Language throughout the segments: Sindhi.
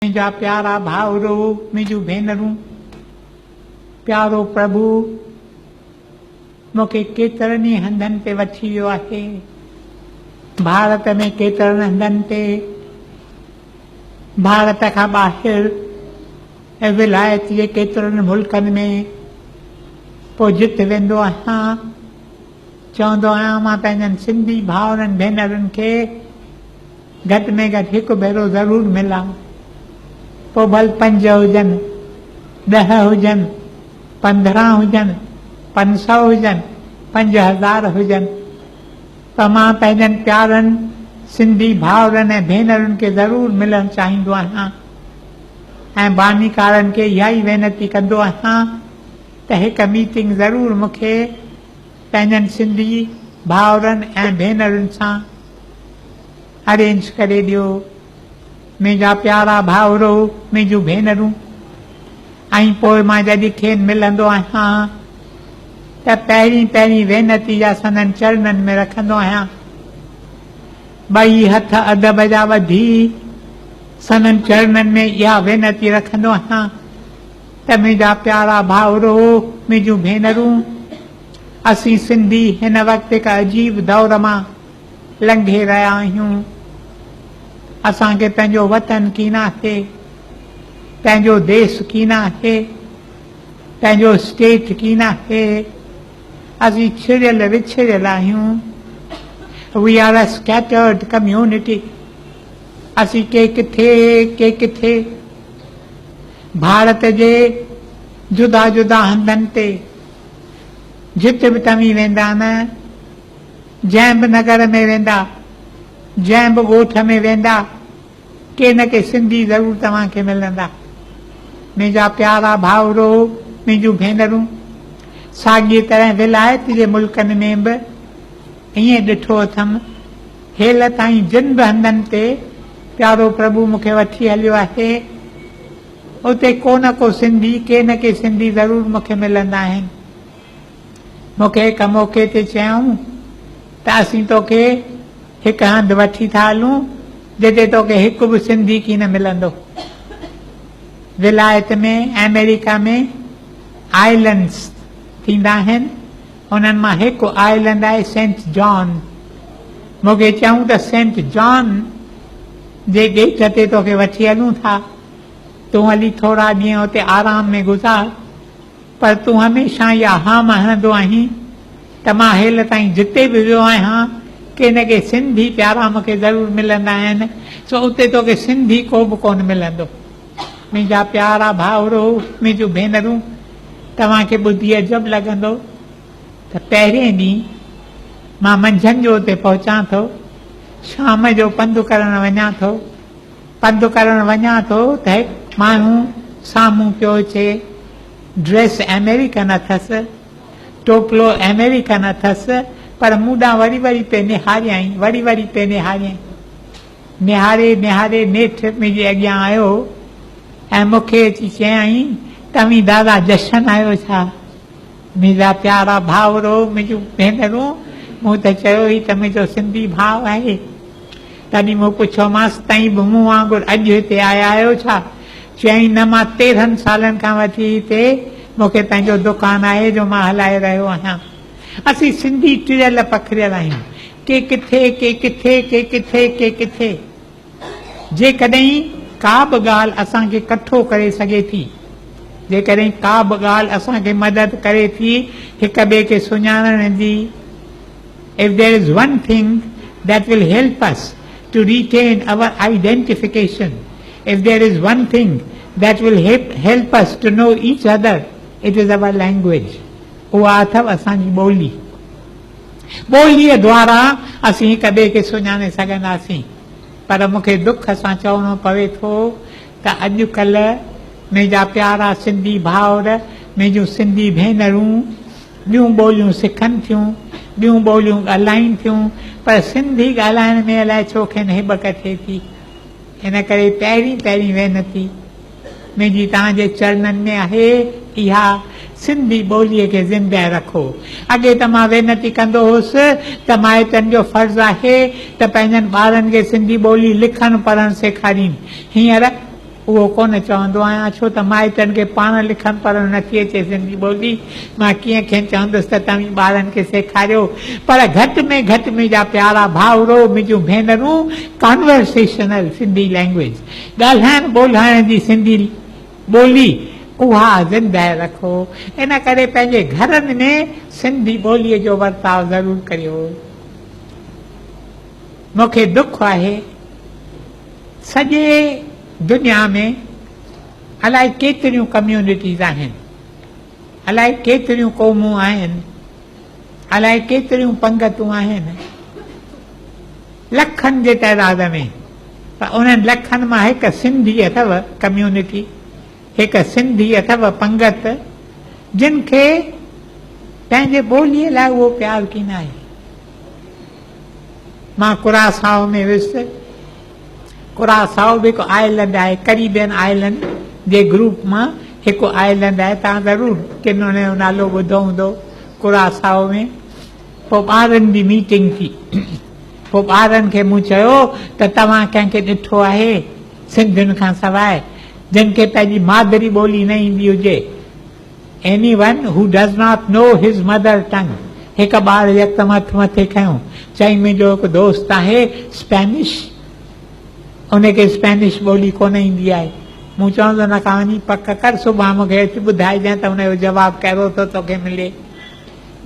منهنجا پيارا ڀائرو، منهنجون ڀينرون، پيارو پرڀو مون کي ڪيترن ئي هنڌن تي وٺي ويو آهي. ڀارت ۾ ڪيترن هنڌن تي، ڀارت کان ٻاهر ۽ ولايت جي ڪيترن ملڪن ۾. پوء جت ويندو آهيان، چوندو آهيان مان پنهنجن سنڌي ڀائرن ڀينرن کي گهٽ ۾ گهٽ هڪ ڀيرو ضرور ملان. پوء ڀل پنج هجن، ڏهه هجن، 15 هجن، 500 هجن، 5000 هجن، پر مان پنهنجن پيارن سنڌي ڀائرن ۽ ڀينرن کي ضرور ملڻ چاهيندو آهيان ۽ بانيڪارن کي اها ئي وينتي ڪندو آهيان ته هڪ ميٽنگ ضرور مون کي پنهنجن سنڌي ڀائرن ۽ ڀينرن سان ارينج ڪري ڏيو. منهنجا پيارا ڀائرو، منهنجون ڀينرون. ۽ پوء مان جڏهن کين ملندو آهيان ته پهرين پهرين وينتي جا سندن چرنن ۾ رکندو آهيان. ٻئي هٿ ادب جا ٻڌي سندن چرنن ۾ اها وينتي رکندو آهيان ته منهنجا پيارا ڀائرو، منهنجون ڀينرون، اسين سنڌي هن وقت هڪ عجيب دور مان لنگهي رهيا آهيون. اسان کي پنهنجو وطن ڪين آهي، پنهنجو ديس ڪين آهي، پنهنجو اسٽيٽ ڪين آهي. اسين ڇڙيل وڇڙيل آهيون. We are a scattered community. اسين ڪي ڪٿي ڪي ڪٿي ڀارت جي جدا جدا هنڌن تي جت به توهين ويندا نه، جنهن به نگر ۾ ويندا، جنهن به ڳوٺ ۾ ويندا، ڪي نه ڪي سنڌي ضرور توهان کي ملندا. منهنجا پيارا ڀائرو، منهنجون ڀينرون، ساڳيء طرح ولايت جي ملڪن ۾ به ائين ڏٺو اٿم. هيل تائين جن به هنڌن تي پيارو پرڀو مون کي وٺي هليو آهي، اتي ڪو نه ڪو سنڌي، ڪي نه ڪي سنڌي ضرور مون کي ملندا آهن. مون کي هڪ موقعي تي چيائون ته اسين توکي هڪ هنڌ وٺي ٿا هلون جتي توکي هڪ به سنڌي ڪين ملندو. ولايت ۾ آمريڪا ۾ آئلنڊس ٿيندا آهن، انهن مان هڪ آئلنڊ آهي سينٽ جان. مون کي چيائون ته سينٽ جان جي ٻيٽ تي توکي وٺي هلون ٿا، تون هلي ٿورا ڏينهن اتي آرام ۾ گذار. پر تون هميشه اها هام هڻندو آهين ته مان هيل تائين جتي به ويو آهيان، ڪي نه ڪي سنڌي پيارا مون کي ضرور ملندا آهن، سو اتي توکي سنڌي ڪو به ڪونه ملندو. منهنجا پيارا ڀائرو، منهنجون ڀينرون، توهان کي ٻڌي عجب لڳندو ته پهرئين ڏينهن مان منجهند جو اتي پهچان ٿو، شام جو پنڌ ڪرڻ وڃان ٿو، پنڌ ڪرڻ وڃان ٿو ته هڪ ماڻهو سامهون پيو اچي. ڊريس آمريڪن اٿس، ٽوپلو آمريڪن اٿس، پر مون ڏانهن وري وري پئي نهاريائين، وري وري پئي نهاريائين. نهاري نهاري نيٺ منهنجي اڳيان آيو ۽ مون کي اچي چيائين، توهين دادا جشن آهيو ڇا؟ منهنجا پيارا ڀائرو، منهنجون ڀينرون، مون ته چيو هي ته منهنجو سنڌي ڀاء آهي. تڏهن مون پڇيومانس، تئين به مون وانگر اڄ هتي آيا آهيو ڇا؟ چيائين، نه مان 13 سالن کان وٺي هتي مون کي پنهنجو دڪان آهي جو مان هلائي رهيو آهيان. اسين سنڌي ٽڙيل پکڙيل آهيون. ڪي ڪٿي، ڪي ڪٿي، ڪي ڪٿي، ڪي ڪٿي. جيڪڏهن ڪا به ڳالهه اسان کي ڪٺو ڪري سگهي ٿي، جيڪڏهن ڪا به ڳالهه اسان کي مدد ڪري ٿي هڪ ٻئي کي سڃاڻڻ جي، If there is one thing that will help us to retain our identification, if there is one thing that will help us to know each other, it is our language. اها اٿو اسان جي ٻولي. ٻوليء دوارا اسين هڪ ٻئي کي سڃاڻي سگهنداسين. پر مون کي دک سان چوڻو پوي ٿو ته اڄ ڪلهه منهنجا پيارا سنڌي ڀائر، منهنجون سنڌي ڀينرون ٻيون ٻوليون سکن ٿيون، ٻيون ٻوليون ڳالهائين ٿيون، پر سنڌي ڳالهائڻ ۾ الائي ڇو کين هٻڪ ٿئي ٿي. ان ڪري پهرين پهرين وينتي منهنجي توهان جي چرنن ۾ آهي اها سنڌي ٻوليء کي زنده رکو. اڳي ته مان وينتي ڪندو هوس ته مائٽن جو فرض آهي ته پنهنجن ٻارن کي سنڌي ٻولي لکڻ پڙهڻ سيکارين. هينئر اهو ڪونه چوندو آهيان، ڇو ته مائٽن کي پاڻ لکڻ پڙهڻ نٿي اچي سنڌي ٻولي، مان ڪيئن کين چوندس ته توهين ٻارن کي سيکاريو، پر گهٽ ۾ گهٽ منهنجا پيارا ڀائرو، منهنجون ڀينرون ڪانورسيشنل سنڌي لئنگويج، ڳالهائڻ ٻولهائڻ جي سنڌي ٻولي، اها زندهه رکو. ان ڪري پنهنجي گهرن ۾ سنڌي ٻوليء جو ورتاء ضرور ڪريو. مون کي دک آهي. سڄي دنيا ۾ الائي ڪيتريون ڪميونٽيز آهن، الائي ڪيتريون قومون آهن، الائي ڪيتريون پنگتون آهن، لکن جي تعداد ۾، پر انهن لکن مان هڪ سنڌي اٿو ڪميونٽي، هڪ سنڌي اٿو پنگت، جن کي پنهنجي ٻوليء لاء اهو پيار ڪين آهي. مان ڪراسائو ۾ ويس. ڪراسائو به هڪ آئلنڊ آهي، ڪريبين آئلنڊ جي گروپ مان هڪ آئلنڊ آهي. توهان ضرور ڪن ان جو نالو ٻڌو هوندو. ڪراسائو ۾ پوء ٻارن جي ميٽنگ ٿي. پوء ٻارن کي مون چيو ته توهان ڪنهن کي ڏٺو آهي سنڌين کان سواء جن کي پنهنجي مادري ٻولي نه ايندي هجي؟ Anyone who does not know his mother tongue هڪ ٻار يڪدم هٿ مٿي کنيو، چيائين منهنجو هڪ دوست آهي اسپينش، ان کي اسپينش ٻولي ڪونه ايندي آهي. مون چيو ته ان کان وڃي پڪ ڪر، سڀاڻ مون کي اچي ٻڌائجانء ته ان جو جواب ڪهڙو ٿو توکي ملي.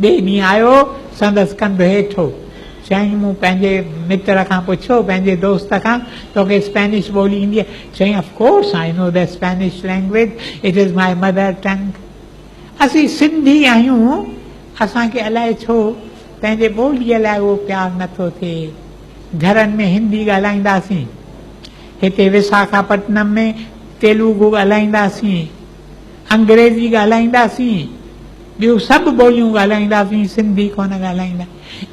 ٻئي ڏينهن آيو، سندس ڪنڌ هيٺ هو. چيائين مون پنهنجي متر کان پڇيو، پنهنجي دوست کان، توکي اسپينش ٻولي ايندي آهي؟ چيائين of course I know the Spanish language, it is my mother tongue. اسين سنڌي آهيون، اسان کي الائي ڇو پنهنجي ٻوليء لاء اهو پيار نٿو ٿئي. گهرن ۾ هندي ڳالهائينداسين، هتي وساکاپٽنم ۾ تيلوگو ڳالهائينداسين، انگريزي ڳالهائينداسين، ٻيون سڀ ٻوليون ڳالهائينداسين، سنڌي ڪونه ڳالهائيندا.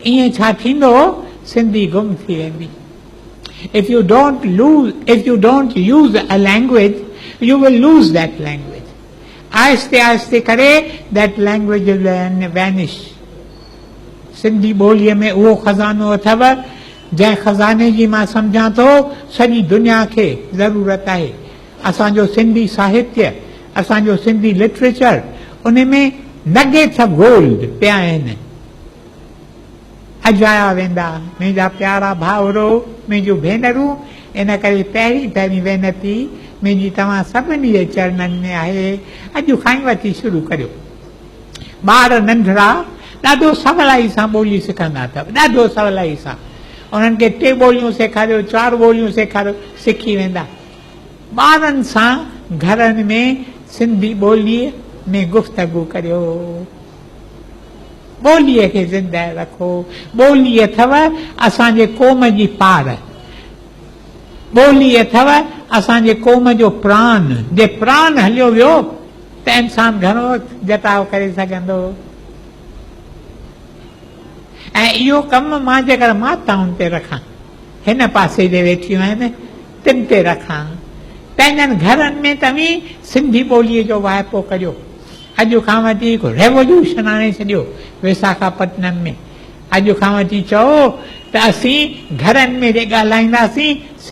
ائين ڇا ٿيندو، سنڌي گم ٿي ويندي. If you don't lose, if you don't use a language, you will lose that language. آهستي آهستي ڪري that language will vanish. Sindhi ٻوليء ۾ اهو خزانو اٿو، جنهن خزاني جي مان سمجهان ٿو سڄي دنيا کي ضرورت آهي. اسان جو سنڌي ساهتيه، اسان جو سنڌي لٽريچر، ان ۾ نگيٽس آف گولڊ پيا آهن. اجايا ويندا. منهنجا پيارا ڀائرو، منهنجون ڀينرون، ان ڪري پهرين پهرين وينتي منهنجي توهان سڀني جي چرنن ۾ آهي، اڄ کان ئي وٺي شروع ڪريو. ٻار ننڍڙا ڏاڍو سولائي سان ٻولي سکندا اٿو، ڏاڍو سولائي سان. انهن کي ٽي ٻوليون سيکاريو، چار ٻوليون سيکاريو، سکي ويندا. ٻارن سان گهرن ۾ سنڌي ٻوليء ۾ گفتگو ڪريو. ٻوليء کي زندهه رکو. ٻولي اٿو اسان جي قوم جي پاڙ. ٻولي اٿو اسان جي قوم جو پران. جي پران هليو ويو ته انسان گهڻو جٽاء ڪري سگهندو. ۽ اهو ڪم مان جيڪر ماتائن تي رکان، هن پاسي جي ويٺيون آهن تن تي رکان. پنهنجن گهرن ۾ توهين سنڌي ٻوليء جو واهپو ڪريو. اڄ کان وٺي هڪ ريوليوشن آڻي ڇڏيو وساکاپٽنم ۾. اڄ کان وٺي چئو ته اسين گهرن ۾ جي ڳالهائينداسين.